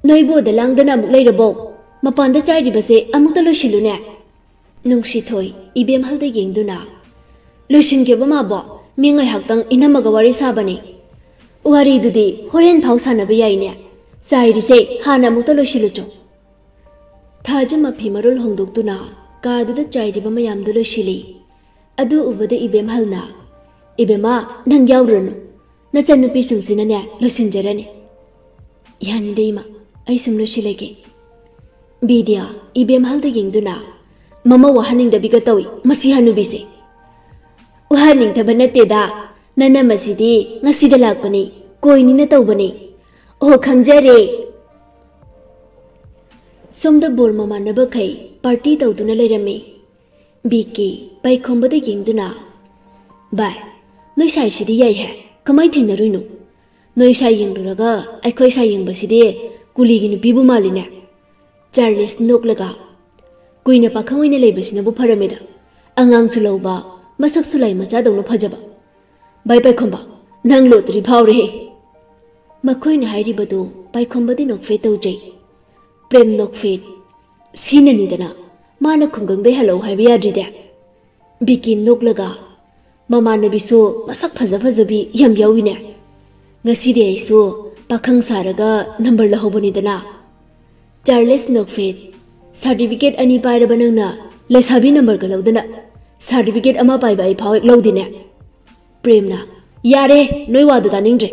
"ꯅꯣꯏꯕꯨ ꯑꯗ ꯂꯥꯡꯗꯅ ꯑꯃꯨꯛ ꯂꯩꯔꯕꯣ? ꯃꯄꯥꯟꯗ ꯆꯥꯏꯔꯤꯕꯁꯦ ꯑꯃꯨꯛꯇ ꯂꯣꯏꯁꯤꯜꯂꯨꯅꯦ"꯫ ꯅꯨꯡꯁꯤꯊꯣꯏ ꯏꯕꯦꯝꯍꯜꯗ ꯌꯦꯡꯗꯨꯅ, "ꯂꯣꯏꯁꯤꯟꯒꯦꯕ ꯃꯥꯕꯣ, ꯃꯤ ꯉꯥꯏꯍꯥꯛꯇꯪ ꯏꯅꯝꯃꯒ ꯋꯥꯔꯤ ꯁꯥꯕꯅꯤ"꯫ "ꯋꯥꯔꯤꯗꯨꯗꯤ ꯍꯣꯔꯦꯟ ꯐꯥꯎ ꯁꯥꯟꯅꯕ ꯌꯥꯏꯅꯦ꯫ ꯆꯥꯏꯔꯤꯁꯦ ꯍꯥꯟꯅ ꯑꯃꯨꯛꯇ ꯂꯣꯏꯁꯤꯜꯂꯨꯆꯣ"꯫ ꯊꯥꯖ ꯃꯐꯤ ꯃꯔꯣꯜ ꯍꯣꯡꯗꯣꯛꯇꯨꯅ ꯀꯥꯗꯨꯗ ꯆꯥꯏꯔꯤꯕ ꯃꯌꯥꯝꯗꯨ ꯂꯣꯏꯁꯤꯜꯂꯤ꯫ ꯑꯗꯨ ꯎꯕꯗ ꯏꯕꯦꯝꯍꯜꯅ, "ꯏꯕꯦꯝꯃ, ꯅꯪ ꯌꯥꯎꯔꯨꯔꯅꯨ꯫ ꯅꯆꯟꯅꯨꯄꯤꯁꯤꯡꯁꯤꯅꯅꯦ ꯂꯣꯏꯁꯤꯟꯖꯔꯅꯤ"꯫ ꯌꯥꯅꯤꯗ ꯏꯃꯥ, ꯑꯩ ꯁꯨꯝ ꯂꯣꯏꯁꯤꯜꯂꯒꯦ꯫ ꯕꯤꯗ꯭ꯌꯥ ꯏꯕꯦꯝꯍꯜꯗ ꯌꯦꯡꯗꯨꯅ, "ꯃꯃꯧ ꯋꯥꯍꯟꯅꯤꯡꯗꯕꯤꯒ ꯇꯧꯏ ꯃꯁꯤ ꯍꯅꯨꯕꯤꯁꯦ꯫ ꯋꯥꯍꯟꯅꯤꯡꯗꯕ ꯅꯠꯇꯦꯗ, ꯅꯅꯝꯃꯁꯤꯗꯤ ꯉꯁꯤꯗ ꯂꯥꯛꯄꯅꯤ, ꯀꯣꯏꯅꯤꯅ ꯇꯧꯕꯅꯤ꯫ ꯑꯣ, ꯈꯪꯖꯔꯦ꯫" ꯁꯣꯝꯗ ꯕꯣꯔ ꯃꯃꯥꯟꯅꯕꯈꯩ ꯄꯥꯔꯇꯤ ꯇꯧꯗꯨꯅ ꯂꯩꯔꯝꯃꯤ꯫ ꯕꯤꯀꯤ ꯄꯥꯏꯈꯣꯝꯕꯗ ꯌꯦꯡꯗꯨꯅ, "ꯚꯥꯏ, ꯅꯣꯏ ꯁꯥꯏꯁꯤꯗꯤ ꯌꯥꯏꯍꯦ, ꯀꯃꯥꯏ ꯊꯦꯡꯅꯔꯨꯏꯅꯣ? ꯅꯣꯏ ꯁꯥꯏ ꯌꯦꯡꯂꯨꯔꯒ ꯑꯩꯈꯣꯏ ꯁꯥꯏ ꯌꯦꯡꯕꯁꯤꯗꯤ ꯀꯨꯂꯤꯒꯤ ꯅꯨꯄꯤꯕꯨ ꯃꯥꯜꯂꯤꯅꯦ?" ꯆꯥꯔꯂꯤꯁ ꯅꯣꯛꯂꯒ, "ꯀꯨꯏꯅ ꯄꯥꯈꯪ ꯑꯣꯏꯅ ꯂꯩꯕꯁꯤꯅꯕꯨ ꯐꯔꯝꯃꯤꯗ, ꯑꯉꯥꯡꯁꯨ ꯂꯧꯕ, ꯃꯁꯛꯁꯨ ꯂꯥꯏ ꯃꯆꯥꯗꯧꯅ ꯐꯖꯕ꯫ ꯚꯥꯏ ꯄꯥꯏꯈꯣꯝꯕ, ꯅꯪ ꯂꯣꯇ꯭ꯔꯤ ꯐꯥꯎꯔꯦꯍꯦ!" ꯃꯈꯣꯏꯅ ꯍꯥꯏꯔꯤꯕꯗꯨ ꯄꯥꯏꯈꯣꯝꯕꯗꯤ ꯅꯣꯛꯐꯦꯠ ꯇꯧꯖꯩ꯫ ꯄ꯭ꯔꯦꯝ ꯅꯣꯛꯐꯦꯠ ꯁꯤꯅꯅꯤꯗꯅ, ꯃꯥꯅ ꯈꯨꯡꯒꯪꯗꯩ ꯍꯜꯂꯛꯎ ꯍꯥꯏꯕ ꯌꯥꯗ꯭ꯔꯤꯗꯦ꯫ ꯕꯤꯀꯤ ꯅꯣꯛꯂꯒ, "ꯃꯃꯥꯟꯅꯕꯤꯁꯨ ꯃꯁꯛ ꯐꯖ ꯐꯖꯕꯤ ꯌꯥꯝ ꯌꯥꯎꯏꯅꯦ꯫ ꯉꯁꯤꯗꯤ ꯑꯩꯁꯨ ꯄꯥꯈꯪ ꯁꯥꯔꯒ ꯅꯝꯕꯔ ꯂꯧꯍꯧꯕꯅꯤꯗꯅ꯫" ꯆꯥꯔꯂꯦꯁ ꯅꯣꯛꯐꯦꯠ, "ꯁꯥꯔꯇꯤꯐꯤꯀꯦꯠ ꯑꯅꯤ ꯄꯥꯏꯔꯕ ꯅꯪꯅ ꯂꯩꯁꯥꯕꯤ ꯅꯝꯕꯔꯒ ꯂꯧꯗꯅ, ꯁꯥꯔꯇꯤꯐꯤꯀꯦꯠ ꯑꯃ ꯄꯥꯏꯕ ꯑꯩ ꯐꯥꯎ ꯍꯦꯛ ꯂꯧꯗꯦꯅꯦ꯫" ꯄ꯭ꯔꯦꯝꯅ, "ꯌꯥꯔꯦ, ꯅꯣꯏ ꯋꯥꯗꯣ ꯇꯥꯅꯤꯡꯗ꯭ꯔꯦ꯫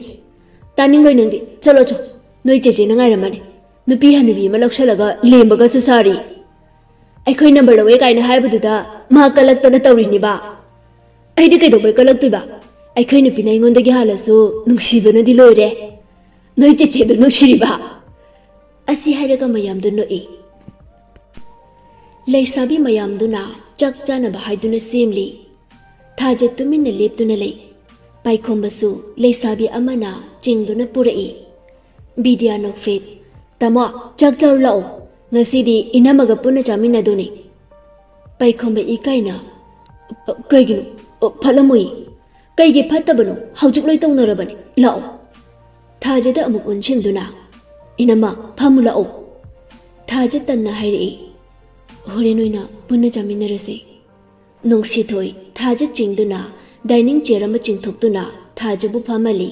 ꯇꯥꯅꯤꯡꯂꯣꯏ ꯅꯪꯗꯤ꯫ ꯆꯠꯂꯣ ꯆꯣ, ꯅꯣꯏ ꯆꯦꯆꯦꯅ ꯉꯥꯏꯔꯝꯃꯅꯤ꯫ ꯅꯨꯄꯤ ꯍꯅꯨꯕꯤ ꯑꯃ ꯂꯧꯁꯜꯂꯒ ꯂꯦꯝꯕꯒꯁꯨ ꯁꯥꯔꯤ꯫ ꯑꯩꯈꯣꯏ ꯅꯝꯕꯔ ꯂꯧꯋꯦ ꯀꯥꯏꯅ ꯍꯥꯏꯕꯗꯨꯗ ꯃꯥ ꯀꯂꯛꯇꯅ ꯇꯧꯔꯤꯅꯤꯕ꯫ ꯑꯩꯗꯤ ꯀꯩꯗꯧꯕꯩ ꯀꯂꯛꯇꯣꯏꯕ? ꯑꯩꯈꯣꯏ ꯅꯨꯄꯤꯅ ꯑꯩꯉꯣꯟꯗꯒꯤ ꯍꯥꯜꯂꯁꯨ ꯅꯨꯡꯁꯤꯕꯅꯗꯤ ꯂꯣꯏꯔꯦ꯫ ꯅꯣꯏ ꯆꯦꯆꯦꯗꯣ ꯅꯨꯡꯁꯤꯔꯤꯕ?" ꯑꯁꯤ ꯍꯥꯏꯔꯒ ꯃꯌꯥꯝꯗꯨ ꯅꯣꯛꯏ꯫ ꯂꯩꯁꯥꯕꯤ ꯃꯌꯥꯝꯗꯨꯅ ꯆꯥꯛ ꯆꯥꯅꯕ ꯍꯥꯏꯗꯨꯅ ꯁꯦꯝꯂꯤ꯫ ꯊꯥꯖ ꯇꯨꯃꯤꯟꯅ ꯂꯦꯞꯇꯨꯅ ꯂꯩ꯫ ꯄꯥꯏꯈꯣꯝꯕꯁꯨ ꯂꯩꯁꯥꯕꯤ ꯑꯃꯅ ꯆꯤꯡꯗꯨꯅ ꯄꯨꯔꯛꯏ꯫ ꯕꯤꯗ꯭ꯌꯥ ꯅꯣꯛꯐꯦꯠ, "ꯇꯥꯃꯣ, ꯆꯥꯛ ꯆꯥꯔꯨ ꯂꯥꯛꯑꯣ꯫ ꯉꯁꯤꯗꯤ ꯏꯅꯝꯃꯒ ꯄꯨꯟꯅ ꯆꯥꯃꯤꯟꯅꯗꯣꯏꯅꯤ꯫" ꯄꯥꯏꯈꯣꯝꯕ ꯏꯀꯥꯏꯅ, "ꯀꯩꯒꯤꯅꯣ? ꯐꯠꯂꯝꯃꯣꯏ꯫" "ꯀꯩꯒꯤ ꯐꯠꯇꯕꯅꯣ? ꯍꯧꯖꯤꯛ ꯂꯣꯏ ꯇꯧꯅꯔꯕꯅꯤ꯫ ꯂꯥꯛꯑꯣ꯫" ꯊꯥꯖꯗ ꯑꯃꯨꯛ ꯑꯣꯟꯁꯤꯟꯗꯨꯅ, "ꯏꯅꯝꯃ, ꯐꯝꯃꯨ ꯂꯥꯛꯑꯣ꯫" ꯊꯥꯖ ꯇꯟꯅ ꯍꯥꯏꯔꯛꯏ, "ꯍꯣꯔꯦꯟ ꯑꯣꯏꯅ ꯄꯨꯟꯅ ꯆꯥꯃꯤꯟꯅꯔꯁꯦ꯫" ꯅꯨꯡꯁꯤꯊꯣꯏ ꯊꯥꯖ ꯆꯤꯡꯗꯨꯅ ꯗꯥꯏꯅꯤꯡ ꯆꯤꯌꯔ ꯑꯃ ꯆꯤꯡꯊꯣꯛꯇꯨꯅ ꯊꯥꯖꯕꯨ ꯐꯝꯍꯜꯂꯤ꯫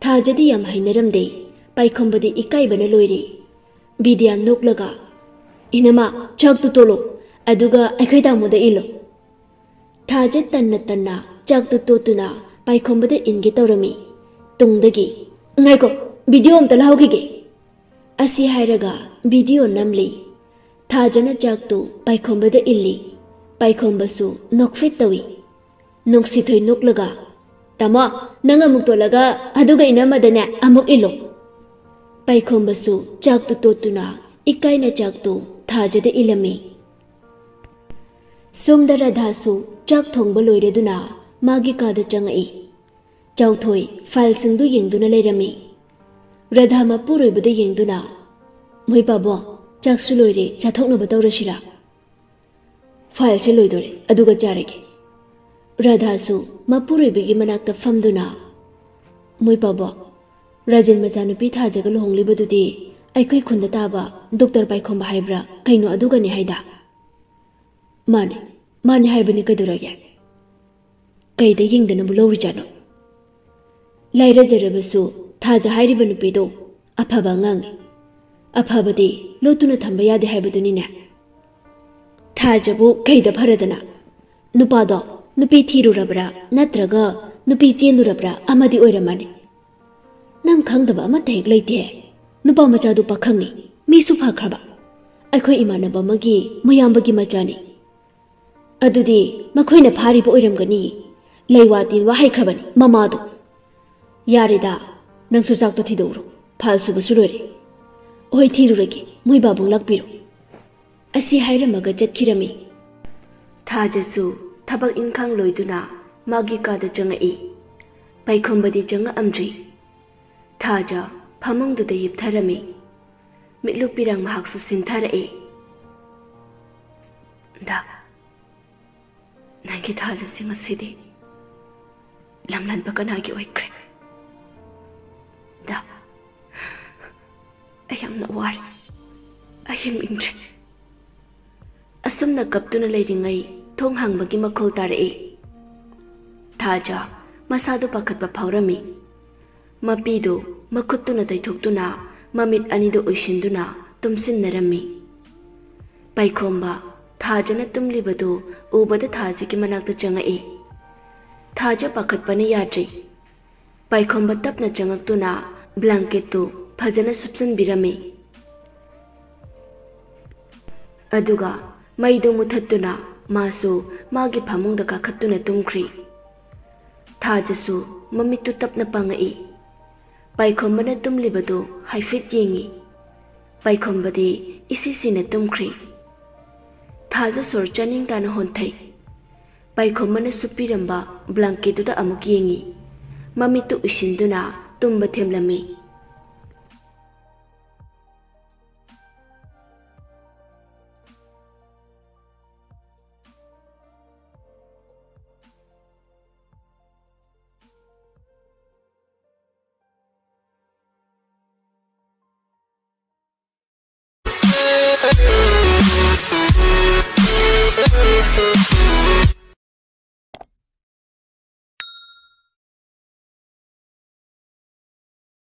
ꯊꯥꯖꯗꯤ ꯌꯥꯝ ꯍꯩꯅꯔꯝꯗꯦ, ꯄꯥꯏꯈꯣꯝꯕꯗꯤ ꯏꯀꯥꯏꯕꯅ ꯂꯣꯏꯔꯦ꯫ ꯕꯤꯗ꯭ꯌꯥ ꯅꯣꯛꯂꯒ, "ꯏꯅꯝꯃ, ꯆꯥꯛꯇꯨ ꯇꯣꯠꯂꯣ, ꯑꯗꯨꯒ ꯑꯩꯈꯣꯏ ꯇꯥꯃꯣꯗ ꯏꯜꯂꯣ꯫" ꯊꯥꯖ ꯇꯟꯅ ꯇꯟꯅ ꯆꯥꯛꯇꯨ ꯇꯣꯠꯇꯨꯅ ꯄꯥꯏꯈꯣꯝꯕꯗ ꯏꯟꯒꯦ ꯇꯧꯔꯝꯃꯤ꯫ ꯇꯨꯡꯗꯒꯤ, "ꯉꯥꯏꯈꯣ, ꯚꯤꯗꯤꯑꯣ ꯑꯝꯇ ꯂꯧꯍꯧꯈꯤꯒꯦ꯫ ꯑꯁꯤ ꯍꯥꯏꯔꯒ ꯚꯤꯗꯤꯑꯣ ꯅꯝꯂꯤ꯫ ꯊꯥꯖꯅ ꯆꯥꯛꯇꯨ ꯄꯥꯏꯈꯣꯝꯕꯗ ꯏꯜꯂꯤ꯫ ꯄꯥꯏꯈꯣꯝꯕꯁꯨ ꯅꯣꯛꯐꯦꯠ ꯇꯧꯏ꯫ ꯅꯨꯡꯁꯤꯊꯣꯏ ꯅꯣꯛꯂꯒ, "ꯇꯥꯃꯣ, ꯅꯪ ꯑꯃꯨꯛ ꯇꯣꯠꯂꯒ ꯑꯗꯨꯒ ꯏꯅꯝꯃꯗꯅꯦ ꯑꯃꯨꯛ ꯏꯜꯂꯣ꯫" ꯄꯥꯏꯈꯣꯝꯕꯁꯨ ꯆꯥꯛꯇꯨ ꯇꯣꯠꯇꯨꯅ ꯏꯀꯥꯏꯅ ꯆꯥꯛꯇꯨ ꯊꯥꯖꯗ ꯏꯜꯂꯝꯃꯤ꯫ ꯁꯣꯝꯗ ꯔꯥꯙꯥꯁꯨ ꯆꯥꯛ ꯊꯣꯡꯕ ꯂꯣꯏꯔꯗꯨꯅ ꯃꯥꯒꯤ ꯀꯥꯗ ꯆꯪꯉꯛꯏ꯫ ꯆꯥꯎꯊꯣꯏ ꯐꯥꯏꯜꯁꯤꯡꯗꯨ ꯌꯦꯡꯗꯨꯅ ꯂꯩꯔꯝꯃꯤ꯫ ꯔꯥꯙꯥ ꯃꯄꯨꯔꯣꯏꯕꯗ ꯌꯦꯡꯗꯨꯅ, "ꯃꯣꯏ ꯄꯥꯕꯣ, ꯆꯥꯛꯁꯨ ꯂꯣꯏꯔꯦ, ꯆꯥꯊꯣꯛꯅꯕ ꯇꯧꯔꯁꯤꯔꯥ?" "ꯐꯥꯏꯜꯁꯦ ꯂꯣꯏꯗꯣꯔꯦ, ꯑꯗꯨꯒ ꯆꯥꯔꯒꯦ꯫" ꯔꯥꯙꯥꯁꯨ ꯃꯄꯨꯔꯣꯏꯕꯒꯤ ꯃꯅꯥꯛꯇ ꯐꯝꯗꯨꯅ, "ꯃꯣꯏ ꯄꯥꯕꯣ, ꯔꯥꯖꯦꯟ ꯃꯆꯥꯅꯨꯄꯤ ꯊꯥꯖꯒ ꯂꯨꯍꯣꯡꯂꯤꯕꯗꯨꯗꯤ ꯑꯩꯈꯣꯏ ꯈꯨꯟꯗ ꯇꯥꯕ ꯗꯣꯛꯇꯔ ꯄꯥꯏꯈꯣꯝꯕ ꯍꯥꯏꯕ꯭ꯔꯥ ꯀꯩꯅꯣ ꯑꯗꯨꯒꯅꯤ ꯍꯥꯏꯗ?" "ꯃꯥꯅꯦ, ꯃꯥꯅꯦ ꯍꯥꯏꯕꯅꯤ, ꯀꯩꯗꯧꯔꯒꯦ?" "ꯀꯩꯗ ꯌꯦꯡꯗꯅꯕꯨ ꯂꯧꯔꯤꯖꯥꯠꯅꯣ?" ꯂꯥꯏꯔꯖꯔꯕꯁꯨ ꯊꯥꯖ ꯍꯥꯏꯔꯤꯕ ꯅꯨꯄꯤꯗꯣ ꯑꯐꯕ ꯑꯉꯥꯡꯅꯤ꯫ ꯑꯐꯕꯗꯤ ꯂꯣꯠꯇꯨꯅ ꯊꯝꯕ ꯌꯥꯗꯦ ꯍꯥꯏꯕꯗꯨꯅꯤꯅꯦ꯫ ꯊꯥꯖꯕꯨ ꯀꯩꯗ ꯐꯔꯗꯅ? ꯅꯨꯄꯥꯗꯣ ꯅꯨꯄꯤ ꯊꯤꯔꯨꯔꯕ꯭ꯔꯥ ꯅꯠꯇ꯭ꯔꯒ ꯅꯨꯄꯤ ꯆꯦꯜꯂꯨꯔꯕ꯭ꯔꯥ ꯑꯃꯗꯤ ꯑꯣꯏꯔꯝꯃꯅꯤ꯫ ꯅꯪ ꯈꯪꯗꯕ ꯑꯃꯠꯇ ꯍꯦꯛ ꯂꯩꯇꯦ꯫ ꯅꯨꯄꯥ ꯃꯆꯥꯗꯨ ꯄꯥꯈꯪꯅꯤ, ꯃꯤꯁꯨ ꯐꯈ꯭ꯔꯕ꯫ ꯑꯩꯈꯣꯏ ꯏꯃꯥꯟꯅꯕ ꯑꯃꯒꯤ ꯃꯌꯥꯝꯕꯒꯤ ꯃꯆꯥꯅꯤ꯫ ꯑꯗꯨꯗꯤ ꯃꯈꯣꯏꯅ ꯐꯥꯔꯤꯕ ꯑꯣꯏꯔꯝꯒꯅꯤ꯫ ꯂꯩꯋꯥ ꯇꯤꯟꯋꯥ ꯍꯩꯈ꯭ꯔꯕꯅꯤ ꯃꯃꯥꯗꯣ꯫ ꯌꯥꯔꯦꯗ, ꯅꯪꯁꯨ ꯆꯥꯛꯇꯣ ꯊꯤꯗꯣꯛꯎꯔꯣ꯫ ꯐꯥꯜ ꯁꯨꯕꯁꯨ ꯂꯣꯏꯔꯦ꯫ ꯍꯣꯏ, ꯊꯤꯔꯨꯔꯒꯦ, ꯃꯣꯏ ꯕꯥꯕꯨꯡ ꯂꯥꯛꯄꯤꯔꯣ꯫ ꯑꯁꯤ ꯍꯥꯏꯔꯝꯃꯒ ꯆꯠꯈꯤꯔꯝꯃꯤ꯫ ꯊꯥꯖꯁꯨ ꯊꯕꯛ ꯏꯟꯈꯥꯡ ꯂꯣꯏꯗꯨꯅ ꯃꯥꯒꯤ ꯀꯥꯗ ꯆꯪꯉꯛꯏ꯫ ꯄꯥꯏꯈꯣꯝꯕꯗꯤ ꯆꯪꯉꯛꯑꯝꯗ꯭ꯔꯤ꯫ ꯊꯥꯖ ꯐꯃꯨꯡꯗꯨꯗ ꯍꯤꯞꯊꯔꯝꯃꯤ꯫ ꯃꯤꯠꯂꯨ ꯄꯤꯔꯥꯡ ꯃꯍꯥꯛꯁꯨ ꯁꯤꯟꯊꯔꯛꯏ꯫ "ꯗꯥ, ꯅꯪꯒꯤ ꯊꯥꯖꯁꯤꯡ ꯑꯁꯤꯗꯤ ꯂꯝꯂꯥꯟꯕ ꯀꯅꯥꯒꯤ ꯑꯣꯏꯈ꯭ꯔꯦ? ꯗꯥ, ꯑꯩ ꯌꯥꯝꯅ ꯋꯥꯔꯦ꯫ ꯑꯩ ꯍꯤꯡꯅꯤꯡꯗ꯭ꯔꯦ꯫" ꯑꯁꯨꯝꯅ ꯀꯞꯇꯨꯅ ꯂꯩꯔꯤꯉꯩ ꯊꯣꯡ ꯍꯥꯡꯕꯒꯤ ꯃꯈꯣꯜ ꯇꯥꯔꯛꯏ꯫ ꯊꯥꯖ ꯃꯁꯥꯗꯨ ꯄꯥꯈꯠꯄ ꯐꯥꯎꯔꯝꯃꯤ꯫ ꯃꯄꯤꯗꯨ ꯃꯈꯨꯠꯇꯨꯅ ꯇꯩꯊꯣꯛꯇꯨꯅ ꯃꯃꯤꯠ ꯑꯅꯤꯗꯨ ꯎꯏꯁꯤꯟꯗꯨꯅ ꯇꯨꯝꯁꯤꯟꯅꯔꯝꯃꯤ꯫ ꯄꯥꯏꯈꯣꯝꯕ ꯊꯥꯖꯅ ꯇꯨꯝꯂꯤꯕꯗꯨ ꯎꯕꯗ ꯊꯥꯖꯒꯤ ꯃꯅꯥꯛꯇ ꯆꯪꯉꯛꯏ꯫ ꯊꯥꯖ ꯄꯥꯈꯠꯄꯅ ꯌꯥꯗ꯭ꯔꯤ꯫ ꯄꯥꯏꯈꯣꯝꯕ ꯇꯞꯅ ꯆꯪꯉꯛꯇꯨꯅ ꯕ꯭ꯂꯥꯡꯀꯦꯠꯇꯨ ꯐꯖꯅ ꯁꯨꯞꯆꯟꯕꯤꯔꯝꯃꯤ꯫ ꯑꯗꯨꯒ ꯃꯩꯗꯨ ꯃꯨꯊꯠꯇꯨꯅ ꯃꯥꯁꯨ ꯃꯥꯒꯤ ꯐꯃꯨꯡꯗ ꯀꯥꯈꯠꯇꯨꯅ ꯇꯨꯝꯈ꯭ꯔꯤ꯫ ꯊꯥꯖꯁꯨ ꯃꯃꯤꯠꯇꯨ ꯇꯞꯅ ꯄꯥꯡꯉꯛꯏ꯫ ꯄꯥꯏꯈꯣꯝꯕꯅ ꯇꯨꯝꯂꯤꯕꯗꯨ ꯍꯥꯏꯐꯦꯠ ꯌꯦꯡꯉꯤ꯫ ꯄꯥꯏꯈꯣꯝꯕꯗꯤ ꯏꯁꯤꯁꯤꯅ ꯇꯨꯝꯈ꯭ꯔꯤ꯫ ꯊꯥꯖ ꯁꯣꯔ ꯆꯥꯅꯤꯡ ꯇꯥꯅ ꯍꯣꯟꯊꯩ꯫ ꯄꯥꯏꯈꯣꯝꯕꯅ ꯁꯨꯞꯄꯤꯔꯝꯕ ꯕ꯭ꯂꯥꯡꯀꯦꯠꯇꯨꯗ ꯑꯃꯨꯛ ꯌꯦꯡꯉꯤ꯫ ꯃꯃꯤꯠꯇꯨ ꯎꯏꯁꯤꯟꯗꯨꯅ ꯇꯨꯝꯕ ꯊꯦꯝꯂꯝꯃꯤ꯫